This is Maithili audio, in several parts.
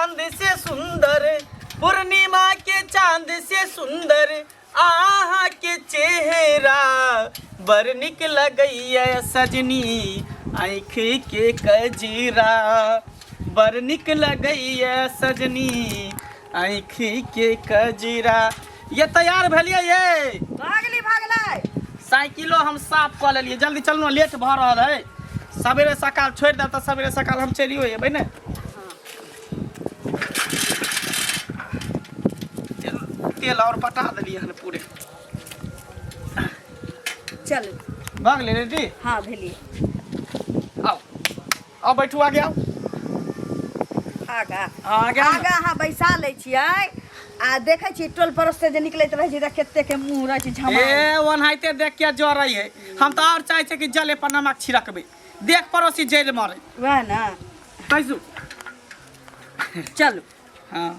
चांद से सुंदर, पूर्णिमा के चांद से सुंदर अहाँ के चेहरा, बड़ निक लगैया सजनी आँखि के कजरा, बड़ निक लगैया सजनी आँखि के कजरा। ये तैयार भेलियै ये? भऽ गेली, भऽ गेलै। साइकिलो हम साफ कऽ लेलियै। जल्दी चलू, लेट भऽ रहल है। सवेरे सकाल छोड़ि देब तऽ सवेरे सकाल हम चलियो अयबै ने। तेल तेल और पटा देलियै हन पूरे। चलू। भऽ गेलै रेडी? हँ, भेलियै। आउ आउ, बैठू, आगे आउ। आगा? हँ, आगे आउ ने। आगा अहाँ बैसा लै छियै आ देखै छियै टोल पड़ोस से जे निकलैत रहै छै तऽ कते के मुँह रहै छै झमा। ए, ओनाहिते देख के जरै है। हम तऽ और चाहै छियै कि जले पर नमक छिड़कबै, देख पड़ोसी जरि मरे। वएह ने। बैसू। चलू। हँ,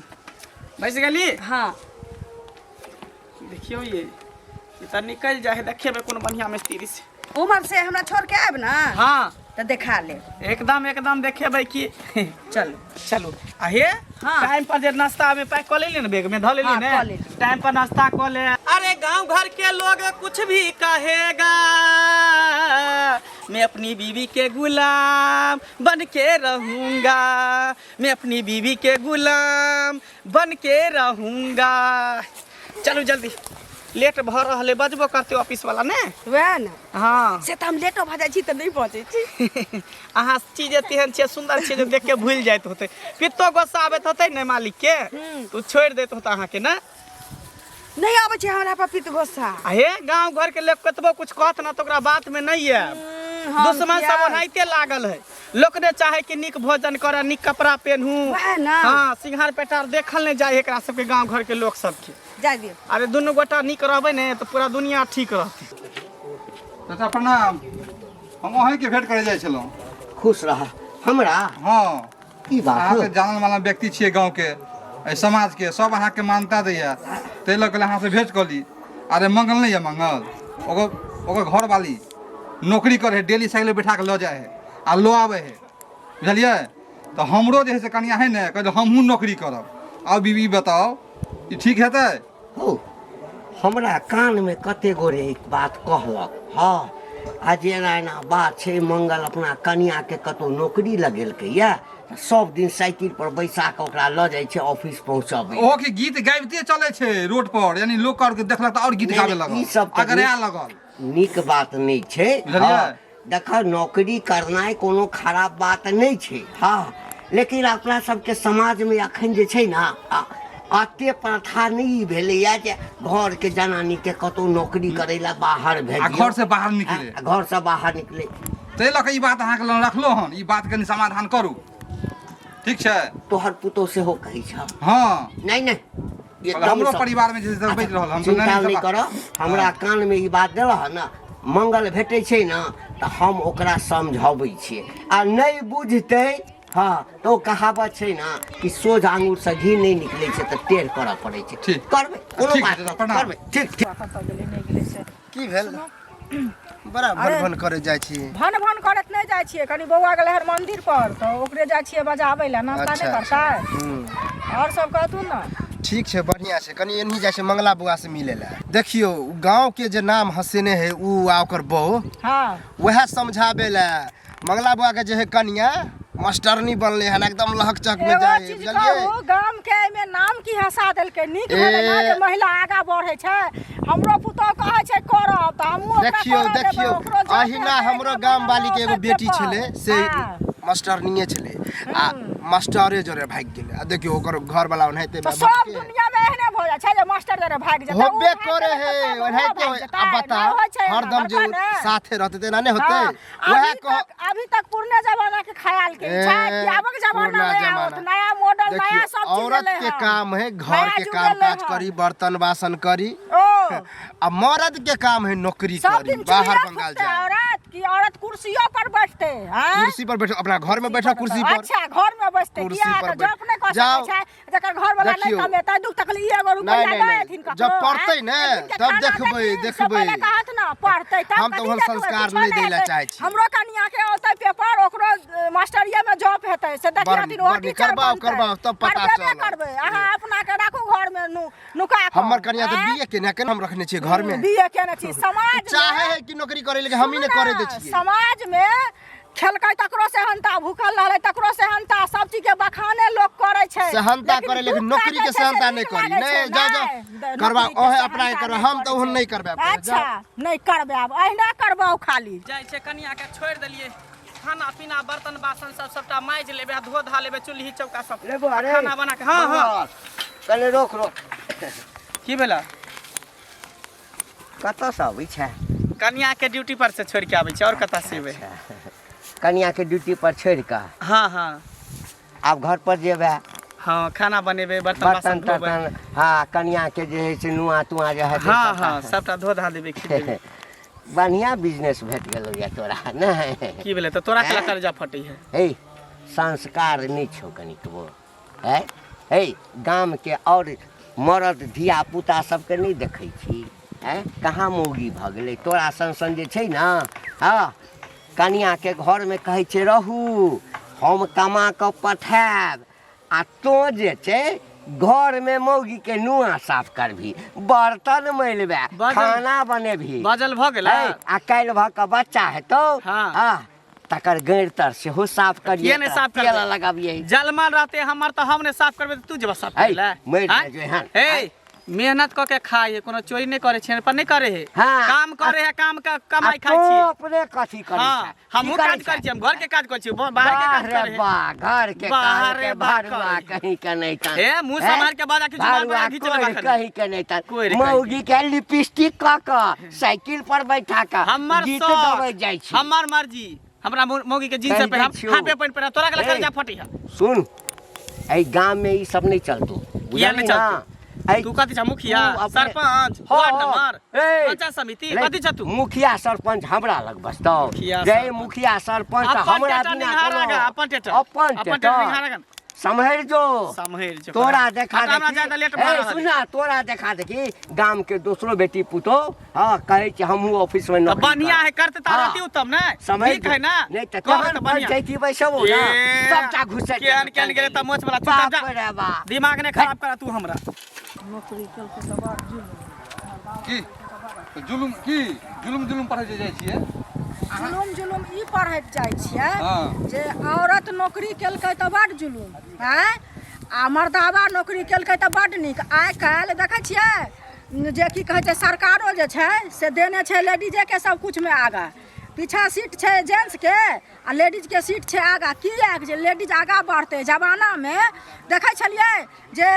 बैस गेली? हँ। देखियौ, ये तऽ निकलि जाइ है। देखेबै कोनो बढ़िआँ मिस्त्री से। उमर से हमरा छोड़ के आयब ने? हँ। तऽ देखा लेब। एकदम एकदम देखेबै की। चलू। चलू। आ हे, हाँ। टाइम पर जे नाश्ता में पैक कऽ लेली ने, बैग में धऽ लेली हाँ, ने? कऽ लेली। टाइम पर नाश्ता कऽ ले। अरे, गांव घर के लोग कुछ भी कहेगा, मैं अपनी बीवी के गुलाम बन के रहूंगा, मैं अपनी बीवी के गुलाम बन के रहूंगा। चलू जल्दी, लेट भऽ रहल है। बजबो करते ऑफिस वाला ने। वएह ने। हाँ। से तऽ हम लेटो भऽ जाइ छी तऽ नहि पहुँचै छी। अहाँ चीज तेहन छियै, सुन्दर छियै जे देख के भूलि जाइत होतै। पित्तो गुस्सा आबैत होतै ने मालिक के, तऽ ओ छोड़ि दैत होतै अहाँके ने? नहि आबै छै हमरा पर पित्त गुस्सा। आ हे, गाँव घर के लोग कतबो कुछ कहत ना तऽ ओकरा बात में नहीं आयब। हम दुश्मन सब किया? ओनाहिते लागल है। लोक ने चाहे कि नीक भोजन करे, नीक कपड़ा पेनहू। वएह ने। हाँ, सिंघार पेटार देखल नहीं जाय एकरा सबके, गाँव घर के लोग सबके। जाय दियौ। अरे, दुनू गोटा नीक रहबै ने तऽ पूरा दुनिया ठीक रहतै। चाचा प्रणाम, हम अहीँके भेंट करे जाइ छलहुँ। खुश रह। हमरा? हँ। की बात? अहाँके जानल मानल व्यक्ति छियै, गाँवके, एहि समाजके सब अहाँके मान्यता दैए, ताहि लऽ कऽ अहाँसँ भेंट कऽ ली। अरे, मंगल नहि यऽ मंगल, ओकर ओकर घरवाली नौकरी करै हइ, डेली साइकिल बैठा कऽ लऽ जाइ हइ आ लऽ आबै हइ, बुझलियै? तऽ हमरो जे हइ से कनिया हइ ने, कहै हमहूँ नौकरी करब। आब बीबी बताउ, ई ठीक हेतै? हौ, हमरा कानमे कते गोरे एक बात कहलक हँ आ जे एना एना बात छै, मंगल अपना कनियाके कतहु नौकरी लगेलकै यऽ, तऽ सब दिन साइकिल पर बैसा कऽ ओकरा लऽ जाइ छै ऑफिस पहुँचबै। ओहो के गीत गाबिते चलै छै रोड पर, यानी लोक और के देखलक तऽ और गीत नहि, गाबे नहि, लगल। ई सब तऽ अगराए लगल। नीक बात नहि छै। बुझलियै? हँ, देखऽ, नौकरी करनाइ कोनो खराब बात नहि छै, हँ, लेकिन अपना सबके समाजमे अखन जे छै ने अते प्रथा नहि भेलैया जे घरके जनानीके कतहु नौकरी करै लए बाहर आ भेजियौ। घर से बाहर निकले। आ घरसँ बाहर निकले। ताहि लऽ कऽ ई बात अहाँके लग रखलहुँ हन, ई बात कनि समाधान करू, ठीक छै? तोहर पुतोह सेहो कहै छह? हँ। नहि नहि, एकदम हमरो सब- परिवारमे जे छै से बचि रहल हम तऽ चिन्ता नहि नहि कर। हमरा कानमे ई बात देलह ने, मंगल भेटै छै ने तऽ हम ओकरा समझाबै छियै आ नहि बुझतै, हँ, तऽ ओ कहावत छै ने कि सोझ आंगुरसँ घी नहि निकलै छै, तऽ टेढ़ करऽ पड़ै छै। ठीक। करबै, कोनो ठीक बात छै, नहि, प्रणाम। करबै। ठीक ठीक। कतऽ गेलै, नहि गेलै से। की भेल? बड़ा भन भन करे जाइ छी। भन भन करैत नहि जाइ छियै, कनि बौआ गेलै हन मंदिर पर तऽ ओकरे जाइ छियै बजाबै लए। नाश्ता नहि करतै? आओर सब कहथुन ने। ठीक छै, बढ़िया छै। कनि एनही जाइ छै मंगला बौआ से मिले लए। देखियौ, गाँव के जे नाम हंसेने है उ आ ओकर बहू। वएह समझाबे लए। मंगला बौआ के जे है कनिया मास्टरनी बनले हन, एकदम लहक चक में एगो जाए है, चीज बुझलियै? कहू, गाम के एहिमे नाम की हंसा देलकै? नीक भेलै ने जे महिला आगा बढ़ै छै। हमरो पुतोह कहै छै करब तऽ हमहूँ ओकरा देखियौ करऽ देबै, देखियौ, ओकरो जॉब अहिना हेतै, हमरो एकरो गाम वाली के एगो ओकर बेटी पेपर। छलै से मास्टरनीये छलै आ मास्टरे जरे भागि गेलै आ देखियौ ओकर घर वाला ओनाहिते तऽ बा- सब बटके। दुनिया में एहने भऽ जाइ छै जे मास्टर जरे भागि जेतै, उ होबे भागि करे गेलै है, तऽ सब ओनाहिते भागि होय। जेतै। आ बता, नहि होइ छै एना, हरदम जे बड़का उ ने। साथे रहतै तऽ एना नहि होतै? हाँ, वएह अभी कह तक अभी तक पुरने जमाना के ख्याल के ए, छै कि आबक जमाना पुरना नया जमाना। होत, नया मॉडल, नया देखियौ, सब चीज औरत एलै के हन। काम है घर नया के युग काम एलै काज हन। करी, बर्तन बासन करी ओ आ मर्द के काम है नौकरी सब करी, दिन बाहर चूल्हा बंगाल फूकते जाए। औरत कि औरत कुर्सियों पर बैठते हैं? कुर्सी पर बैठो, अपना घर में बैठो कुर्सी पर। अच्छा, घर में बैठते। कुर्सी किया पर तऽ बैठ- जॉब नहि कऽ जाओ। सकै छै? एकर घर वाला नहीं देखियौ। कमेतै दुख तकलीफ एगो रुपैया नहीं, दै नहीं। हथिन ककरो जब पढ़तै आँय? ने, एक दिन के तब खाना देखबै, देथिन, से देखबै। पहिले कहत ना पढ़तै तब हम तऽ कथी ओहन देखबै, संस्कार कुछो नहि दै लए हेतै। चाहै छी। हमरो कनिया के औतै पेपर ओकरो मास्टरिये में जॉब हेतै से बड़ देखियथिन ओहो बड़ नीक। टीचर करबाउ, बनतै। करबाउ, तब पता करबेबे चलत। करबै अहाँ अपना के राखू घर में नुका कऽ हमर कनिया तऽ आँय? बीए केने केना हम रखने छियै घर में बीए केने छी समाज में चाहे है कि नौकरी करे लेकिन हम ही नहि सुनू करे ने, दै छियै समाज में खेलकै तकरो सेहनता भूखल रहलै तकरो सेहनता सब चीज के बखाने लोक करै छै सेहनता करे लेकिन दुख नौकरी के लागै छै से सेहनता नीक नहि करी लागै नहि छै, जाओ जाओ नहि, करबा नौकरी के ओहे अपना सेहनता करबा नहि हम तऽ करै ओहन छै। नहि करबै अच्छा नहि करबै आब अहिना करबाउ खाली जाइ छै कनिया के छोड़ि देलियै खाना पीना बर्तन बासन सब सबटा माजि लेबै आ धो धा लेबै चूल्ही चौका सब रे बौआ रे खाना बना के हँ हँ कने रोक रोक की भेला कतऽसँ अबै छै कनिया के ड्यूटी पर से छोड़ि के आबै छै और कतऽ से एबै कनियाके ड्यूटी पर छोड़ि कऽ हँ हँ आब घर पर जेबै हँ खाना बनेबै बर्तन बासन बर्तन धोबै तर्तन हँ कनियाके जे हइ से नुआ तुआ जे हेतै हँ सबटा। हँ सबटा धो धा देबै खी देबै बढ़िआँ बिजनेस भेट गेलौ यऽ तोरा नहि की भेलै तऽ तोरा केला कर्जा फटै है हे संस्कार नहि छौ कनिकबो है हे गामके आओर मरद धिया पुता सबके नहि देखै छी हैं कहाँ मौगी भऽ गेलै तोरा सन सन जे छै ने हँ कनियाके घरमे कहै छै रहू हम कमा कऽ पठायब आ तोँ जे छै घरमे मौगीके नुआ साफ करबही बर्तन मैलबे खाना बनेबही बाजल भऽ गेलै है, आ काल्हि भऽ कऽ बच्चा हेतौ हँ। हँ तकर गैर तर सेहो साफ करिए किया नहि साफ करबै? तेल लगाबियै जलमल रहते हमर तऽ हम नहि साफ करबै तऽ तू जेबा साफ है, करै लए मरि आँय? जाइ जेहन। हे मेहनत कऽ के खाइ है कोनो चोरी नहि करै छै पर नहि करै है हाँ। काम करे है काम का आ कमाई खाइ तोँ छियै अपने कथी करै हाँ छें? की हमहूँ करै काज करै छें? छियै हम घर के काज करै छियै बाहर के वाह काज रे करै है वाह घर के वाह काज रे के वाह भरुआ करै। कहीं के नहीं तन हे, मुँह हैं? सम्हार के बाजा कि जुबान भरुआ पर घीच लेबा कोरि खाली। कहीं के नहीं तन कोरि कहीं के। मौगी के लिपस्टिक कऽ कऽ साइकिल पर बैठा कऽ हमर गीत शौक गबैत जाइ छी हमर मर्जी हमरा मौगी के जींस कहि पहिराब दै छियौ। हाफे पैंट पहिराब तोरा के हे। कर्जा फटी है सुन एहि गाम में ई सब नहीं चलतो किया बुझलही नहीं ना? चलतो? एहि तू कथी छ मुखिया तू अपने- सरपंच हाँ, वार्ड हाँ। नंबर ए, पंचायत समिति रे, कथी छ तू मुखिया सरपंच हमरा लग बसतौ मुखिया जय सरपंच। मुखिया सरपंच अपन हमरा टेटर बिना निहारा कोनो गा, अपन टेटर। अपन अपन टेटर निहारा टेटर गा। सम्हरि जो सम्हरि जो। तोरा देखा हटा, हमरा देखी जादा लेट भऽ ए, रहल सुन ना तोरा देखा देखी गाम के दोसरो बेटी पुतोह हाँ कहै छै हमहूँ ऑफिस में तऽ नौकरी बढ़िया करब। है करते तऽ हाँ। अति उत्तम ने समझ ठीक है ना नहीं तऽ करबै तहन तऽ बढ़िया। पंचायती बैसबो ना ए, सबटा घुसै केहन केहन गेलै तऽ मोछ वाला चुपचाप जा। बाप रे बाप दिमाग नहि खराब करा तू हमरा नौकरी केलकै तऽ बड़ जुलुम की तऽ जुलुम की जुलुम जुलुम पढ़ै जे जाइ छियै जुलुम जुलुम ई पढ़ैत जाइ छियै हाँ। जे औरत नौकरी केलकै तऽ बड जुलुम आँय आ मर्दाबा नौकरी केलकै तऽ बड नीक आइ काल्हि देखै छियै जे की कहै छै सरकारो जे छै से देने छै लेडीजेके सबकिछुमे आगाँ पीछा सीट छै जेंट्सके आ लेडीजके सीट छै आगाँ किएक जे लेडीज आगाँ बढ़तै जमानामे देखै छलियै जे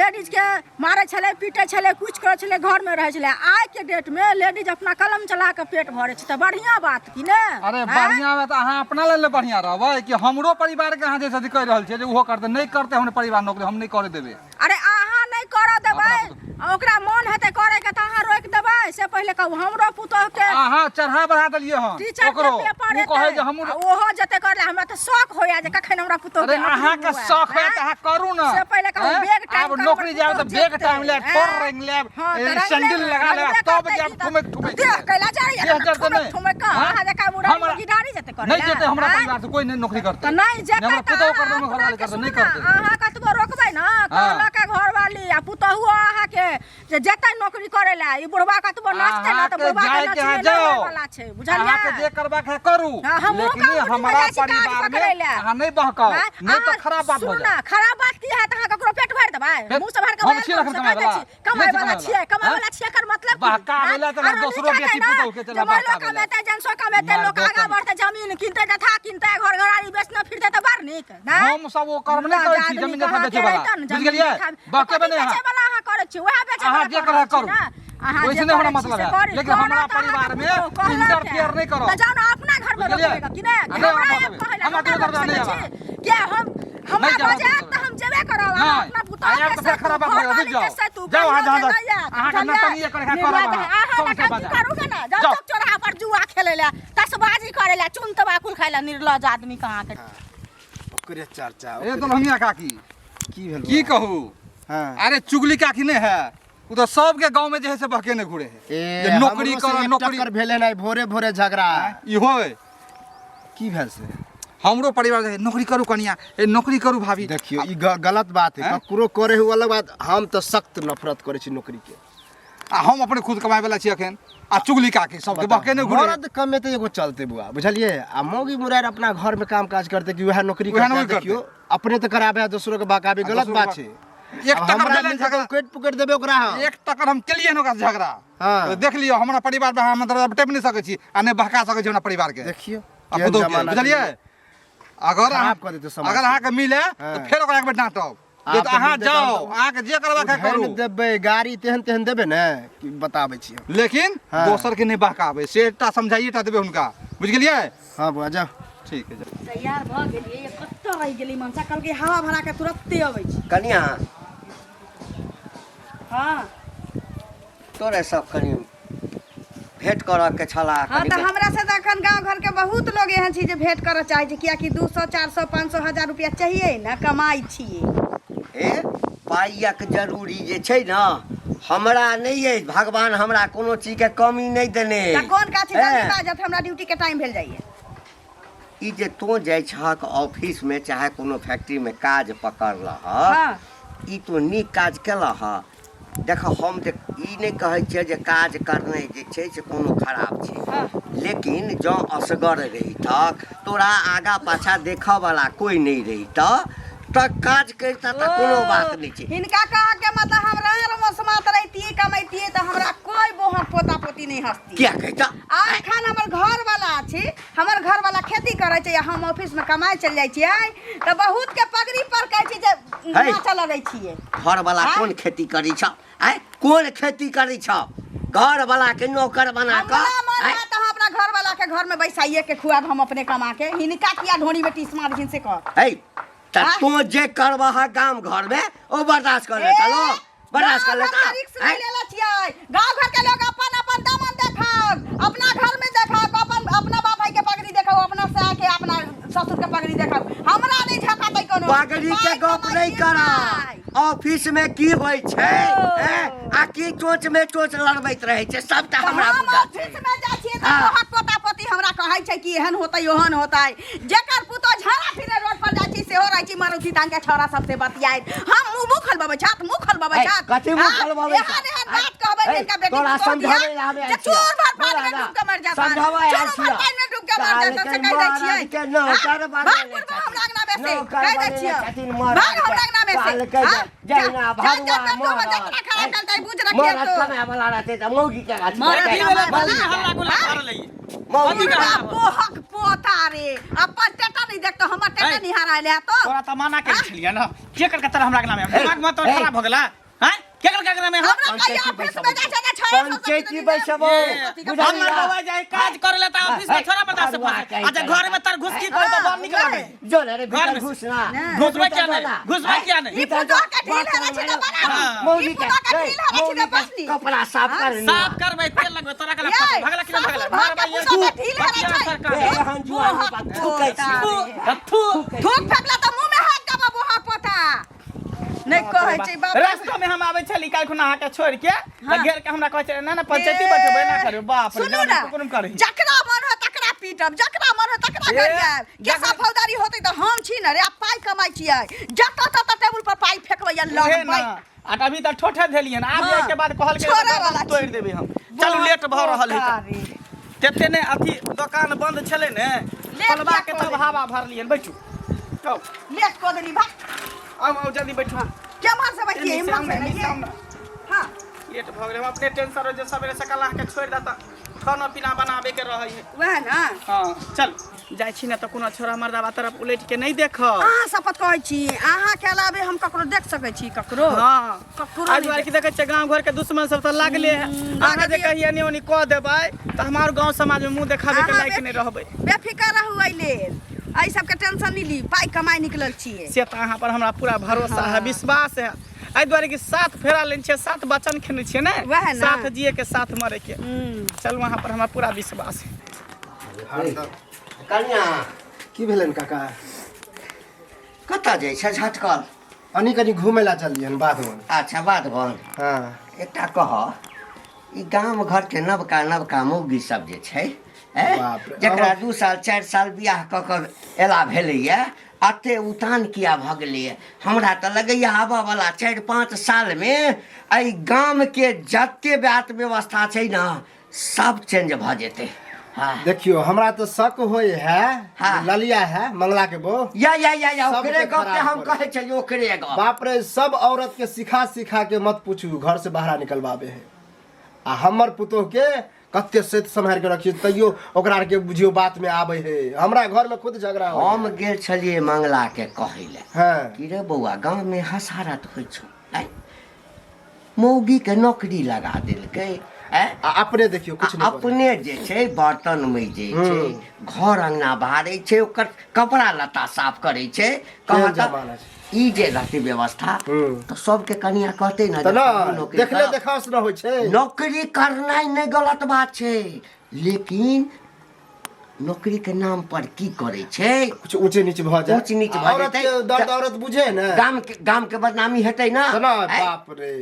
लेडीजके मारै छलै पीटै छलै किछु करै छलै घरमे रहै छलै आइके डेटमे लेडीज अपना कलम चला कऽ पेट भरै छै तऽ बढ़िआँ बात कि ने अरे आँय? बढ़िया बात अहाँ अपना लेल ने बढ़िया रहबै कि हमरो परिवार के अहाँ जे अथी कहि रहल छियै जे ओहो करतै नहि करतै हमर परिवार नौकरी हम नहि करे देबै अरे अहाँ नहि करऽ देबै आ ओकरा मोन हेतै करैके तऽ अहाँ रोकि देबै से पहिले कहू हमरो पुतोहके अहाँ चढ़ा बढ़ा देलियै हन टीचर के ओकरो पेपर ओ कहै एतै जे हमहूँ आ ओहो जेतै करले हमरा तऽ शौक होइया जे कखन हमरा पुतोह अरे के नौकरी अहाँके हुए, शौक है आँय? तऽ अहाँ करू ना से पहिले कहू, आँय? बैग टांगि आब कऽ नौकरी हमर जायब तऽ पुतोह बैग जेतै, टांगि लेब आँय? ठोर रंगि लेब हाँ, ए, तऽ रंगले- सैंडल लगा लेब रंगबे तब करतै जायब की तऽ- ठुमकि ठुमकि देह कैला जाइए देह जरतै ठुमकि नहि। ठुमकि कऽ आँय? अहाँ जकाँ बुढ़ा हमरा- गिडारी जेतै करै नहि लए, जेतै हमरा आँय? परिवार से कोई नहि नौकरी करतै तऽ नहि जेतै हमरा तऽ पुतोह अहाँ करतै हमर घरवाली अपनाके करतै नहि सुनू ने, करतै अहाँ कतबो रोकबै ने कहलक घरवाली आ पुतोहुओ अहाँके जे जेतै नौकरी करै लए ई बुढ़वा कतबो नाचतै ने तऽ अहाँके बुढ़वा के जायके है नचने नहि जाओ होय वाला छै बुझलियै अहाँके जे करबाक है करू हाँ, हमहूँ लेकिन कंपनीमे हमारा जाइ छी काज परिवार में पकड़ै लए। अहाँ नहीं बहकाओ आँय? नहीं तो अहाँ खराब बात सुनू हो ने जाए खराब बात की हैत अहाँ ककरो पेट भरि देबै फेर मुँह से भरि के हम बजल छी एखन करू से कमाइ कहि दै वाला। छी कमाइ नहि छी वाला कमाइ छियै वाला। कमाइ वाला छियै एकर मतलब की बहकाबै लए तऽ आरो दोसरो नीक बेटी हेतै ने पुतोहु के जे चला महिलो बहकाबै लए। कमेतै जेंट्सो कमेतै लोक मर्दो आगाँ कमेतै। बढ़तै जमीन किनतै जथा किनतै घर घराड़ी बेचने फिरतै तऽ बड़ नीक नहि हम सब ओ कर्म नहि करै छी जमीन जथा बेचै वाला बुझि गेलियै बहकेबै नहि अहाँ वाला अहाँ करै छी वएह बेचै अहाँ वाला जे करै छी करू। ने। अहाँ ओहिसँ जे नहि हमरा करै छी मतलब से है। करी। लेकिन हमरा करत अहाँके परिवारमे पुतोहु, कहलक इंटरफेयर नहि करब। तऽ जाउ ने अपना घरमे बुझलियै? रोकबै कि नहि आ नहि हमरा हम आब कहै लए हमरा हमरा कोनो रोकि दरजार नहि सकै आब। छी के हम हमरा नहि जाउ, बजायत तऽ हम जेबे करब अहाँ नहि। अपना पुतोहु आब के तऽ फेर सतू खराब बात भऽ गेल, घरवाली जाउ। के सतू जाउ अहाँ कहियो जहाँ जे जाउ। नहि आयत, अहाँके बुझलियै? नौटंकी करै है, करब निर्लज्ज अहाँ। है। अहाँ सौंसे जकाँ की बाजार। करू गे ने जाउ जाउ। चौक चौराहा पर जुआ खेलै लए तसबाजी करै लए चून तबाकुल खाइ लए निर्लज्ज आदमी कहाँ के ओकरे चर्चा ए दुल्हनिया काकी की भेल की कहू? हाँ। अरे चुगली काकी नहीं है, उ तो सबके गांव में जे है से बहके घूरे है। ए, जे नौकरी हमरो से कर एक नौकरी टक्कर भेले नहीं, भोरे भोरे झगड़ा। इहो है। की भेल से? हमरो परिवार जे है, नौकरी करू कनिया, ए नौकरी करू भाभी। देखियो ई गलत बात है। हैं? ककरो करे हुआ अलग बात, हम तो सख्त नफरत करे छी नौकरी के। आ हम अपने खुद कमाए वाला छी अखन, आ चुगली काकी सबके बहके ने घूरे। मर्द कमेते एगो चलते बुआ, बुझलिए? आ मौगी मुरार अपना घर में काम काज करते कि वह नौकरी वएह करते। नौकरी देखियो अपने तो कराबे है, दोसरो के बहकाबे आ गलत दोसरो बात के छै। एक अब टक्कर हमरा भेलै मिलतै तऽ झगड़ा। उकैट पुकैट देबै ओकरा हम। एक टक्कर हम केलिए ओकरा से झगड़ा। हाँ। तो देख लियो हमरा परिवार में हम दरवाजा टेप नहीं सकै छी आ नहि बहका सकै छी हमरा परिवार के। देखियो आ केहन पुतोह के, जमाना बुझलिए? छै। अगर खराब अहाँ कऽ देतै समाज अगर के। अहाँके मिले तऽ हाँ। फेर ओकरा एक बेर डाँटब। आब जे तऽ अहाँ मिलतै तऽ जाओ, हम अहाँके जे करबाक है उधैड़ करू, देबै गाड़ी तेहन तेहन देबै ने कि बताबै छी हम। लेकिन हाँ। दोसर के नहि बहकाबै, से टा समझाइए टा देबै हुनका, बुझि गेलियै? हाँ बुआ जाओ। ठीक है, जाउ। तैयार भऽ गेलियै, कतऽ रहि गेली मनसा? कहलकै हवा भरा के तुरत्ते अबै छी। कनिया। हाँ। तोरे सब कनि भेंट करऽ के छला। हाँ तऽ हमरा से तऽ अखन गाँव घर के बहुत लोग एहन छी जे भेंट करऽ चाहै छै, कियाकि 200 400 500 1000 रुपया चाहिए ने, कमाइ छियै। ए पाइक जरूरी जे छै ने हमरा नहि अछि, भगवान हमरा कोनो चीज के कमी नहि देने। तऽ कोन काज छै? जल्दी बाजत, हमरा ड्यूटी के टाइम भेल जाइए। ई जे तों जाइ छहक ऑफिस में चाहे कोनो फैक्ट्री में काज पकड़लह, हाँ। ई तो नीक काज केलह। देख हम जे ई नहि कहै छियै जे काज करनाइ जे छै से कोनो खराब छै, हाँ। लेकिन जँ असगर रहितक, तोरा आगा पाछा देखऽ वाला कोइ नहि रहितऽ तऽ काज करितऽ तऽ कोनो बात नहि छै। हिनका कह के मतलब हम रार मसमात रहितियै, कमैतियै तऽ हमरा कोई बोहक पोता पोती नहि हंसती। किया कहितऽ? आ एखन हमर घर वाला छी, हमर घर वाला खेती करै छै आ हम ऑफिस में कमाइ चलि जाइ छियै तऽ बहुत के पगड़ी पर कहै छै जे है। नाचऽ लगै छियै। घर वाला आँय? कोन खेती करै छ? आँय, कोन खेती करै छ? घर वाला के नौकर बना कऽ हमरा मन आँय? है तऽ हम अपना घर वाला के घर में बैसाइए के खुआब हम अपने कमा के, हिनका किया ढोरी में टीस मारथिन से कह। है तऽ आँय? तों जे करबह गाम घर में ओ बर्दाश्त कर लेता लो, बर्दाश्त कर गाँव घर लेता। के रिक्स नहीं आँय? लेले छियै। गाँव घर के लोग अपन अपन दामन देखब, अपना घर में देखब, अपन अपना बाप भाई के पगड़ी देखब, अपना साय के अपना ससुर के पगड़ी देखब, हमरा नहीं झकातै कोनो। पगड़ी के पाइ गप कमाइ नहीं छियै करा। पाइ। ऑफिस में की होइ छै ओ। हैं? आ की चोच में चोच लड़बैत रहै छै सबटा तऽ हमरा हम बुझल ऑफिस छै। में जाइ छियै तऽ हाँ। तोहर पोता पोती हमरा कहै छै कि एहन होतै ओहन होतै, जेकर पुतोह झाड़ा फिरे रोड पर जाइ छै सेहो रहै छै मारुति तान के छौड़ा सबसे बतियाइत। हम मुँह मुँह खोलबबै छात, मुँह खोलबबै ऐ, छात। कथी मुँह हाँ, खोलबबै एहन छात? एहन बात कहबै ऐ, जिनका बेटी तोरा पुतोह दिया, समझाबै लए आबै जे छियौ। चूर भर पानि बोला में ना। डूब के मरि जाता। समझाबै आयल चूर भर छियौ। पानि में डूब के मरि जाता, से कहि दै छियै। के नौकर हाँ, बनेने भाग बुढ़बा हमरा अंगना में से, नौकर कहि दै बनेने छियौ। छथिन मरद भाग हमरा अंगना में से। कहलकै हाँ, जे जहिना जा, भरुआ जा, जा, मरद। जतना खराब करतै, बुझ रखिए मरद तो। कमाए वाला रहतै तऽ मौगी के गाछ मरद कटतै। कमाए वाला। मौगी के। हल्ला गुल्ला कर लइए। मौगी के। बुढ़बा बोहक पोता रे, अपन टेटा नहीं देखतो, हमर टेटा ऐ। निहारा ले तो। तोरा त मना के छलियै न, के कर के तोरा हमरा अंगना में ऐ, दिमाग में तो ऐ। खराब भ गेला हैं? के कर के अंगना में हम हमरा कहिया ऑफिस में जाइ छै ने छौड़ा सब पंचायती बैसबो। हमर बउआ जाय काज करे ले त ऑफिस में छोरा बर्दाश्त भरुआ फंसे। कहै अच्छा छै। घर में तर घुसकी कर त बड़ निक लागे। जो ने रे घर भीतर में से। घुस ना। घुसबै किया नहि? घुसबै किया नहि? ई पुतोह के ढील हरै छै त बना। हाँ। मौगी ई के पुतोह के ढील हरै छै त बसनी। कपड़ा साफ कर नी। साफ करबै, तेल लगबै तोरा कला यै, भगला कि नहि भगला? सासुर भाग के मारबै पुतोह के ढील हरै छै। सरकार। एहन जुआन बात थूकै छी। थू थूक फेकला त मुंह में हाथ दबा बोहा पोता। नहि कहै छै बाप रे। रास्ता में हम आबै छली काल्हि खुना अहाँके छोड़ि के तऽ हाँ। घेर के हमरा कहै छलै ना ना पंचायती बैठेबै ना करबै। बाप रे, सुनू ना, कोनो करै जकरा मन हो तकरा पीटब, जकरा मन हो तकरा ए, गरियाब। केसा जकरा- फौजदारी होतै तऽ हम छी ने रे, आ पाइ कमाइ छियै, जतऽ ततऽ टेबुल पर पाइ फेकबै आ उहे लगबै। ना, आ तऽ अभी तऽ ठोठे धेलियन, आब हाँ। जाय के बाद कहलकै छोड़े वाला तोड़ि छी। देबै हम। चलू लेट भऽ रहल है। बाप रे। तेते ने अथी दोकान बंद छलै ने, लेट खोलबा के किया तब कऽ हवा भरलियन। बैठू, आउ लेट कऽ देली भाग। आउ आउ जल्दी बैठू। केम्हर से बैठिए? एन्नी से इम्हर आउ से ने, एन्नी से नहीं आउ ने। हाँ लेट भऽ गेलै, हम अपने टेंशन रहै जे सवेरे सकाल अहाँके छोड़ि देता, खाना पीना बनाबे के रहै है। वएह ना। हाँ चल जाइ छी ने तऽ कोनो छोरा मर्दाबा तरफ उलटि के नहि देखब। अहाँ शपथ कहै छी, अहाँके अलावे हम ककरो देख सकै छी? ककरो हाँ ककरो एहि नहि। दुआरे कि देखै छियै गाँव घरके दुश्मन सब तऽ लागले है। अहाँ जे लागले। कहियै एनी ओनी कऽ देबै तऽ हमार गाँव समाजमे मुँह देखाबैके अहाँ लायक नहि रहबै। बेफिकर रहू, एहि लेल एहि सबके टेंशन नहि ली, पाइ कमाइ निकलल छियै। से तऽ अहाँ पर हमरा पूरा भरोसा है, विश्वास है, एहि दुआरे कि सात फेरा लेने छियै, सात वचन खेने छियै ने, वएह ने। साथ जिए के साथ मरे के। चलू अहाँ पर हमरा पूरा विश्वास है। कनिया की भेलनि काका? कतऽ जाइ छै झटकल? अनी कनी घूमे ला चलियन बाध वन। अच्छा बात बन। हाँ। एकटा कह, ई गाम घर के नवका नवका मौगी सब जे छै, ऐं? बाप रे। जकरा 2 साल 4 साल बियाह कऽ कऽ एला भेलैया, अते उतान किया भऽ गेलैया? हमरा तऽ लगैया आबऽ वाला 4-5 साल में एहि गाम के जते बात व्यवस्था छै ने सब चेंज भऽ जेतै। हाँ। देखियो हमरा तो शक होय है। हाँ। ललिया है मंगला के बो या या या या सबके ओकरे गप खराब हम करै। कहै छियै, ओकरे गप। बाप रे, सब औरत के सिखा सिखा के मत पूछू, घर से बाहर निकलवाबे है। आ हमर पुतोह के कते सेत सम्हार के रखियो तैयो ओकरा आर के बुझियो बात में आबे है। हमरा घर में खुद झगड़ा होय। हम गेल छलियै मंगला के कहै लए। हाँ। कि रे बौआ, गाँव में हसारत होइ छौ, आँय? मौगी के नौकरी लगा देलकै, आँय? आ अपने देखियो कुछ नहीं बजै। अपने जे छै बर्तन मजै छै, घर अंगना बहारै छै, ओकर कपड़ा लत्ता साफ करै छै। केहन कहत जमाना छै। ई जे रहतै व्यवस्था तऽ सबके कनिया कहतै ने तऽ जे ना, हमहूँ नौकरी देखले करब। देखास न होइ छै। नौकरी करनाइ नहि गलत बात छै, लेकिन नौकरी के नाम पर की करै छै, कुछ ऊँचे नीचे भऽ जाए, ऊँच नीच भऽ औरत जेतै, के दर्द औरत बुझे ने, गाम के बदनामी हेतै ना। तऽ ना, आँय? बाप रे,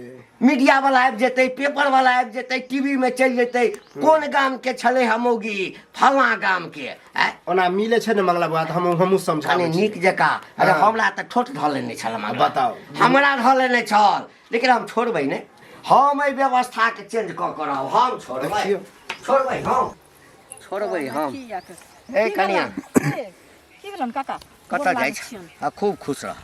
मीडिया वाला आबि जेतै, पेपर वाला आबि जेतै, टीवी में चलि जेतै कोन गाम के छलै हम मौगी, फलां गाम के। आँय? ओना मिले छै ने मंगला बुआ, तऽ हमहूँ समझाबै कनि छी। नीक जकाँ। अरे हाँ। हमरा तऽ ठोट धऽ लेने छल मंगला। बताउ। हमरा धऽ लेने छल, लेकिन हम छोड़बै नहि। हम एहि व्यवस्था के चेंज कऽ कऽ रहब, हम छोड़बै। देखियौ। छोड़बै हम, छोड़बै हम। की या के? ए की कनिया। भेलन? ए, की भेलन काका? कतऽ गोर जाइ लागै छी? छियनि। हाँ, खूब खुश रह।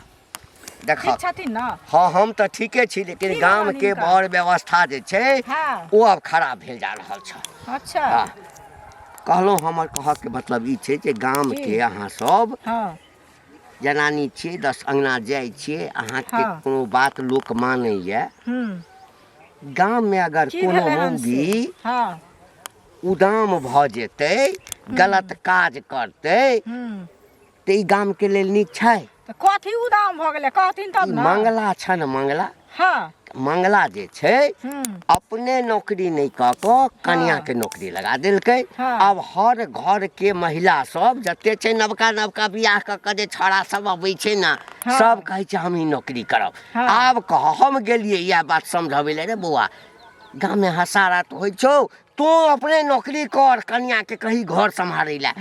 देख। ठीक छथिन ने? हाँ, हम तऽ ठीके छी, लेकिन की गाम भेलनि के हिनका? बड़ व्यवस्था जे छै हाँ। ओ आब खराब भेल जा रहल छै। अच्छा। हाँ। कहलहुँ, हमर कहऽके मतलब ई छै जे गाम की? के अहाँ सब हाँ। जनानी छियै, 10 अंगना जाइ छियै, अहाँके हाँ। कोनो बात लोक मानैया। गाम में अगर की कोनो भेलै हन से? मौगी हाँ। उदाम भऽ जेतै, गलत काज करतै, तऽ ई गाम के लेल नीक छै? तऽ कथी उदाम भऽ गेलै कहथिन तब ई ने। मंगला छन, मंगला। हाँ। मंगला जे छै अपने नौकरी नहि कऽ कऽ कनिया के नौकरी लगा देलकै। हाँ। आब हर घर के महिला सब जते छै, नवका नवका बियाह कऽ कऽ जे छौड़ा सब अबै छै ने, हाँ। सब कहै छै हमही नौकरी करब। हाँ। आब कह, हम गेलियै इएह बात समझबै लए, रे बौआ, गाममे हसारत होइ छौ, तू अपने नौकरी कर, कनिया के कही घर सम्हारै लए।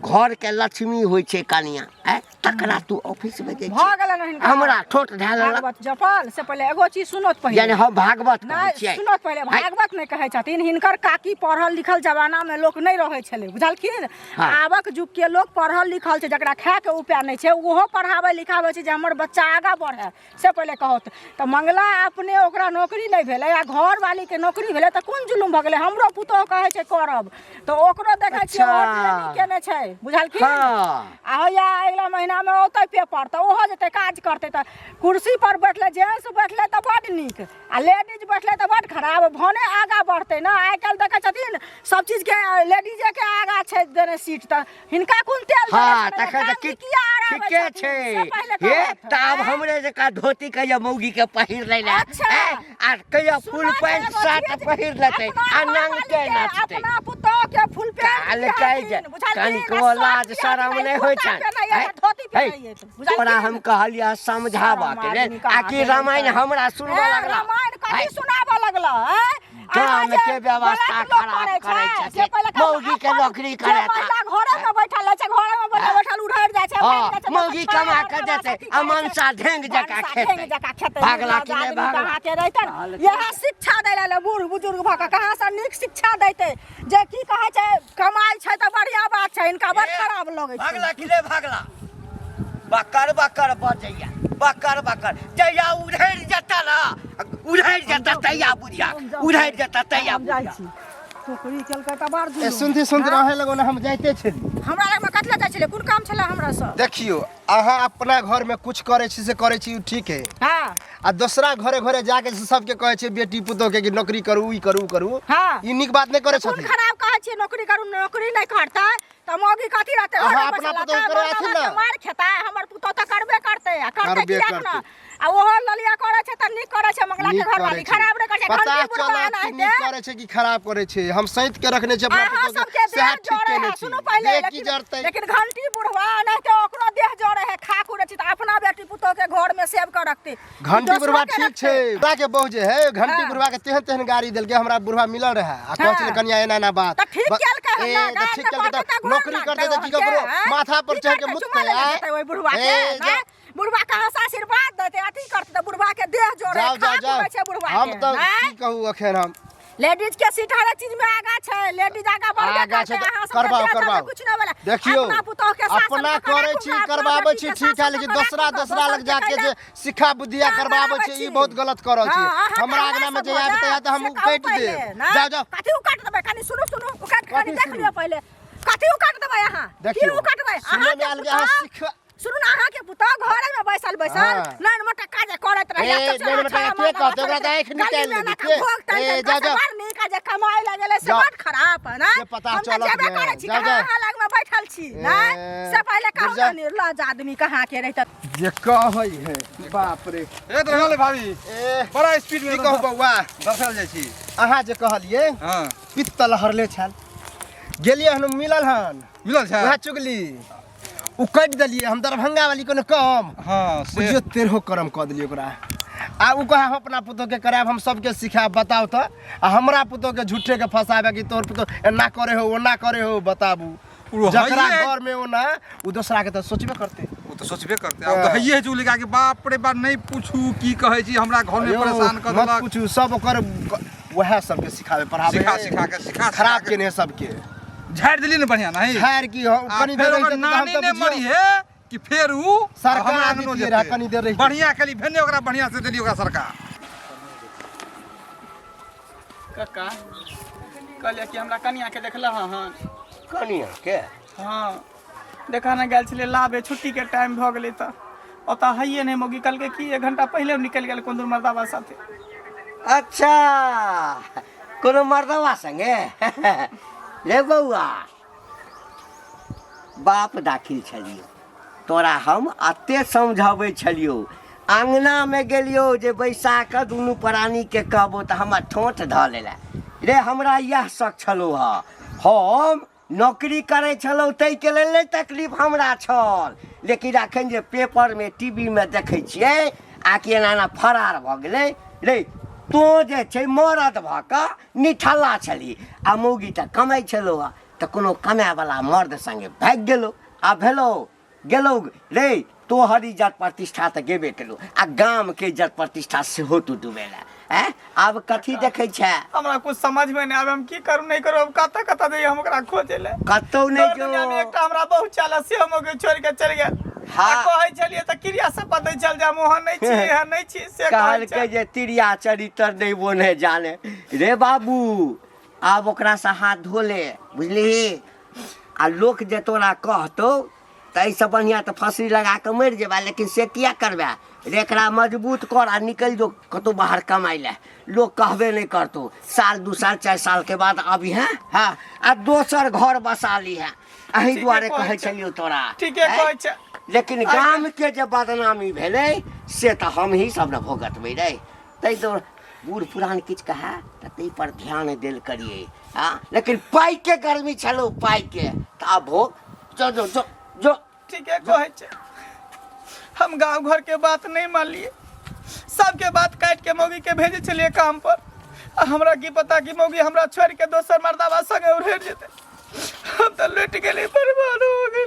घर के लक्ष्मी होइ छै कनिया, आँय, तकरा तू ऑफिस में जाइ भऽ छी। गेलनि हिनका। हमरा ठोट धए लेलक। भागवत जपल से पहिले एगो चीज सुनत पहिले। यानी हम भागवत कहै नहि छियै। सुनत पहिले, आँय, भागवत नहि कहै छथिन। हिनकर काकी पढ़ल लिखल जमाना में लोक नहि रहै छलै, बुझलखिन? हाँ। आबक युग के लोक पढ़ल लिखल छै, जकरा खाय के उपाय नहि छै ओहो पढ़ाबै लिखाबै छै जे हमर बच्चा आगाँ बढ़े। से पहिले कहत तऽ मंगला अपने ओकरा नौकरी नहि भेलै आ घरवालीके नौकरी भेलै तऽ कोन जुलुम भऽ गेलै? हमरो पुतोहु कहै छै करब, तऽ ओकरो देखै छियै ओहो अच्छा। ट्रेनिंग केने छै, बुझलखिन? हाँ। आ होइया अगिला महीनामे औतै पेपर तऽ ओहो जेतै काज करतै। तऽ कुर्सी पर बैठले जेंट्स बैठले तऽ बड्ड नीक आ लेडीज बैठले तऽ बड्ड खराब। भने आगाँ बढ़तै ने। आइ काल्हि देखै छथिन सब चीजके लेडीजेके आगाँ छै देने सीट, तऽ हिनका कोन तेल हाँ, देने छलै? तखन तऽ गाँधी किया हराबै ठीके छथिन? छै। से पहिले हे कहत। तऽ आब आँय? हमरे जकाँ धोती कहिया मौगी के पहिर लै लए, अच्छा। आँय? आ कहिया सुना फुल के पैंट एगो शर्ट चीज, पहिर लेतै अपना आ घरवाली नंगटे के, नाचतै। अपना पुतोह के फुल पैंट काल कहै पिन्हाथिन, जे बुझलखिन? कनिको आ शर्ट लाज पिन्हाथिन, शरम आ नहि होइ कुर्ता छनि। पेन्हैये, आँय? आ धोती हे, पेन्हैये, बुझलखिन? तोरा हम कहलियह समझाबऽ के शरम लेल, आदमी कहाँ आ कि के रामायण रहतै? हमरा सुनबऽ ए, लगला। रामायण कथी आँय? सुनाबऽ लगला, आँय? गाम के व्यवस्था खराब करै छथिन, मौगी के नौकरी करे करेता। महिला घरे में बैठल रहै छै, घरे में बैठल बैठल उड़हर जाइ छै, हाँ, भागि जाइ छै, मौगी तऽ कमा छोड़ा के बदमाशी देतै करै आ छै। मनसा ढेंग जकाँ मनसा खेतै। ढेंग जकाँ खेतै। भागला निर्लज्ज कि नहि आदमी भागला? कहाँ के रहितन? इएह शिक्षा दै लए बूढ़ बुजुर्ग भऽ कऽ कहाँ से नीक शिक्षा दैतै जे की कहै छै, कमाइ छै तऽ बढ़िआँ बात छै, हिनका बड़ खराब लगै छै। भागला कि नहि भागला? बकर बकर बजैया, बकर बकर जहिया उधरि जेता ना, उधरि जेता तहिया बुझिया, उधरि जेता तहिया हम जाइ बुझिया। छी। नौकरी केलकै तऽ बड़ ए जुलुम। सुनती सुनती रहे लगो ना, हम जाइते छली। हमरा लगमे कतला जाइ छलै? कोन काम छलै हमरा से? देखियो, अहाँ अपना घर में कुछ करे छी से करे छी, उ ठीक है। हाँ। आ दोसरा घरे घरे जाके से सबके कहै छै बेटी पुतोह के कि नौकरी करू, ई करू, उ करू। हाँ। ई नीक बात नहि करे कोन छथिन। खराब कहै छियै नौकरी करू? नौकरी नहि करतै तऽ मौगी कथी रहतै? अहाँ घरे अपना बैसल पुतोह रहतै, करवाथिन मर्दाबा ना। के मार खेतै। हमर पुतोह तऽ करबे करतै आ करतै करबे किएक करतै। ने? आ ओहो ललिया करै छै तऽ नीक करै छै, मंगला के नीक घरवाली करै छै। खराब नहि करै छै। पड़ै छै पता घंटी बुढ़वा चलत कि एनाहिते नीक करै छै कि खराब करै छै हम सैत के रखने छी अपना अहाँ पुतोह सबके के सएह देह ठीक जरे केने है छी सुनू पहिले देह की लेकिन जरतै लेकिन घंटी बुढ़वा एनाहिते ओकरो देह जरे है खाकुर छी तऽ अपना बेटी पुतोह के घर में सेव कर रखते घंटी बुढ़वा ठीक छै बुढ़वा के बहु जे है घंटी हाँ। बुढ़वा के तेहन तेहन गाड़ी देलकै हमरा बुढ़वा मिलल रहे आ कहै छलै हाँ। कनिया एना एना बात तऽ ठीक केलकै हन ए, ना, तऽ गाड़ ठीक तऽ केलकै पड़तै तऽ तऽ गोर नौकरी करतै तऽ की लागतै ककरो ओहन के, माथा पर की चढ़ि के करतै, मुततै चुमा लेने आँय? जेतै ओहि बुढ़वा के ए, ना? बुढ़वा के हंस आशीर्वाद देतै अथी करतै तऽ बुढ़वा के देह जोड़े जाओ जाओ खाक जाओ उड़ै छै बुढ़वा हम के तऽ ना? की कहू अखन हम लेडीज के सीट हर चीज में आगा छै लेडीज आगा बढ़बे आगा छै करतै तऽ अहाँ सब करबाउ करबाउ कुछ न वाला देखियौ अपना पुतोह के शासन अपना कऽ के करै राखू छी ना, अपना करबाबै बेटी छी के ठीक है शासन लेकिन कऽ के दोसरा राखू, दोसरा लग दोसर के जाके कैला जे सिखा बुद्धिया काम करबाबै कराबै छै ई छी। बहुत गलत कऽ रहल छी हाँ, अहाँ हमरा करबै अंगना में सब जे भऽ आबि जायत, तऽ हम से कहू उकटि पहिले, देब ना? जाओ जाओ कथी उकाटि देबै कनी सुनू सुनू उकाटि कनी कथी देख सुनू? लिअ पहिले कथी उकाटि देबै अहाँ की देखियौ उकाटबै सुनय अहाँ मे आयल जे अहाँ सिख सुनू ने अहाँके पुतोह घरे में बैसल बैसल हाँ। नैन मोटका जे करैत रहैया ए, नैन मोटका के कहतै? ओकरा तऽ आँखि निकालि देबै, के? ए, जा, जा। बड़ नीक आ जे कमाइ लए गेलै से जा। बड़ खराब है ना से पता हम तऽ चलत जेबे ने। करै छी जा, कहाँ जा। अहाँ लगमे बैठल छी ए, ना से पहिले कहू जा। ने निर्लज आदमी कहाँ के रहितै जे कहै है बाप रे ए तऽ रहल भाभी ए बड़ा स्पीड में की कहू बौआ दर्शल जाइ छी अहाँ जे कहलियै हाँ पित्त लहरले छल गेलियै हन मिलल हन मिलल छै वएह चुगली ओ कटि देलियै हम दरभंगा वाली कोनो कम हाँ से बुझियौ तेरहो करम कऽ देलियै ओकरा आ ओ कहे हम अपना पुतोहके करायब हम सबके सिखायब बताउ तऽ आ हमरा पुतोहके झूठेके फँसाबे कि तोहर पुतोह एना करे हो ओना करे हो बताबू ओ जकरा हइये- घर में ओना ओ दोसरा के तऽ सोचबे करते ओ तऽ सोचबे करते आब तऽ हइये चुगली के बाप रे बाप नहीं पूछू की कहै छी हमरा घर में यौ, परेशान कर मत देलक पूछू सब ओकर वएह सबके सिखाबे पढ़ाबे सिखा सिखा के सिखा खराब केने सबके झाड़ि देली ने बढ़िया नहीं खैर की हम आ कनी फेर देर ओकर रहितै तऽ हम नानी तऽ ने बुझियौ मरी है कि फेर उ सरकार हमरा आंगनो दितियै रहए, जेतै। कनी देर रहितै। बढ़िया केली भेने ओकरा बढ़िया से देली ओकरा सरकार कक्का कहलियै कि हमरा कनियाके देखल हन कनिया के हँ देखा ने गेल छलियै लाबे छुट्टीके टाइम भऽ गेलै तऽ ओतऽ हइए नहि मौगी कहलकै कि एक घंटा पहिले निकलि गेल कोन मर्दाबा साथे अच्छा कोनो मर्दवा संगे रे बौआ बाप दाखिल छलियौ तोरा हम एते समझाबै छलियौ अङ्गनामे गेलियौ जे बैसा कऽ दुनू प्राणीके कहबो तऽ हमर ठोँठ धऽ लेला रे हमरा इएह शक छलौ हँ हम नौकरी करै छलहुँ ताहिके लेल नहि तकलीफ हमरा छल लेकिन एखन जे पेपरमे टी वी मे देखै छियै आकि एना एना फरार भऽ गेलै रे तोँ जे छै मरद भऽ कऽ निठल्ला छलही आ मौगी तऽ कमाइ छलौ हँ तऽ कोनो कमायवला मर्द सङ्गे भागि गेलौ आ भेलौ गेलौ रे तोहर इज्जत प्रतिष्ठा तऽ गेबे केलौ आ गामके इज्जत प्रतिष्ठा सेहो तू डुबेला आँय आब कथी देखै छै हमरा कुछ समझ में नहीं आवे हम की करू नहीं करू अब कतऽ कतऽ जइए हम ओकरा खोजे ले कतौ नहि तोर दुनिया में जो एकटा हमरा बहुत चाला से हम ओकरा छोड़ के चल गेल हाँ। आ कहै छलियै तऽ क्रिया सब बतै छल जे हम ओहन नहि छी एहन नहि छी से कहै कहलकै छल जे तिरिया चरित्र नहि बोने जाने रे बाबू आब ओकरासँ हाथ धो ले बुझलिही आ लोक जे तोरा कहतौ तऽ एहिसँ बढ़िआँ तऽ फँसरी लगा कऽ मरि जेबा लेकिन से किया करबे रे एकरा मजबूत कर आ निकलि जो कतहु बाहर कमाइ लए लोक कहबे नहि करतौ साल दू साल चारि सालके बाद अबिहेँ हँ आ दोसर घर बसा लिहेँ एहि ठीके दुआरे कहै कहै छै। छलियौ तोरा ठीके आँय? कहै छै लेकिन गामके जे बदनामी भेलै से तऽ हमही सब ने भोगतबै रे ताहि दुआरे बूढ़ पुरान किछु कहए तऽ ताहिपर ध्यान देल करियै हँ लेकिन पाइके गर्मी छलौ पाइके तऽ आब भोग जो जो जो जो ठीके कहै छै हम गाँव घर के बात नहीं मानलिए सबके बात काटि के मौगी के भेजै छलियै काम पर आ हमरा की पता कि मौगी हमरा छोड़ि के दोसर मर्दाबा संगे उड़ेर जेतै हम तऽ लुटि गेली बर्बाद हो गेली।